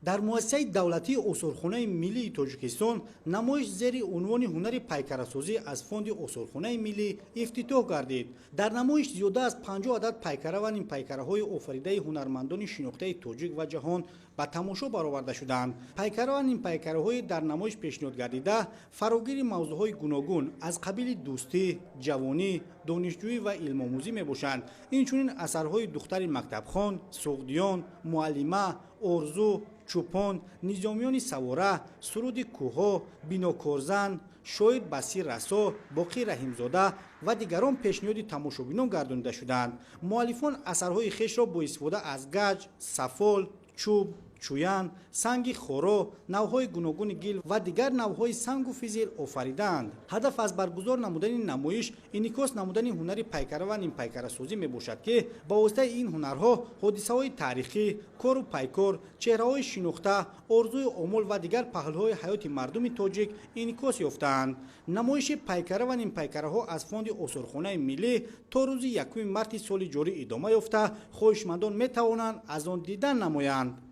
Дар муассисаи давлатии Осорхонаи миллии Тоҷикистон намоиш зери унвони «Ҳунари пайкарасозӣ аз фонди Осорхонаи миллӣ» ифтитоҳ гардид. Дар намоиш зиёда аз 50 адад пайкара ва нимпайкараҳои офаридаи ҳунармандони шинохтаи тоҷик ва ҷаҳон ба тамошо бароварда шуданд. Пайкара ва нимпайкараҳои дар намоиш пешниҳод гардида фарогири мавзӯъҳои гуногун аз қабили дӯстӣ, ҷавонӣ, донишҷӯӣ ва илмомӯзӣ мебошанд. Инчунин асарҳои духтари мактабхон, суғдиён, муаллима, орзу, чӯпон, низомиёни савора, суруди кӯҳҳо, бинокорзан, шоир Басир Расо, Боқир Раҳимзода ва дигарон пешниҳоди тамошобинон гардонида шуданд. Муаллифон асарҳои хешро бо истифода аз гаҷ, сафол, чӯб, чӯян, санги хоро, навъҳои гуногуни гил ва дигар навъҳои сангу физил офаридаанд. Ҳадаф аз баргузор намудани намоиш инъикос намудани ҳунари пайкара ва нимпайкарасозӣ мебошад, ки ба воситаи ин ҳунарҳо ҳодисаҳои таърихӣ, кору пайкор, чеҳраҳои шинохта, орзуи омол ва дигар паҳлӯҳои ҳаёти мардуми тоҷик инъикос ёфтаанд. Намоиши пайкара ва нимпайкараҳо аз фонди Осорхонаи миллӣ то рӯзи 1 марти соли ҷорӣ идома ёфта, хоҳишмандон метавонанд аз он дидан намоянд.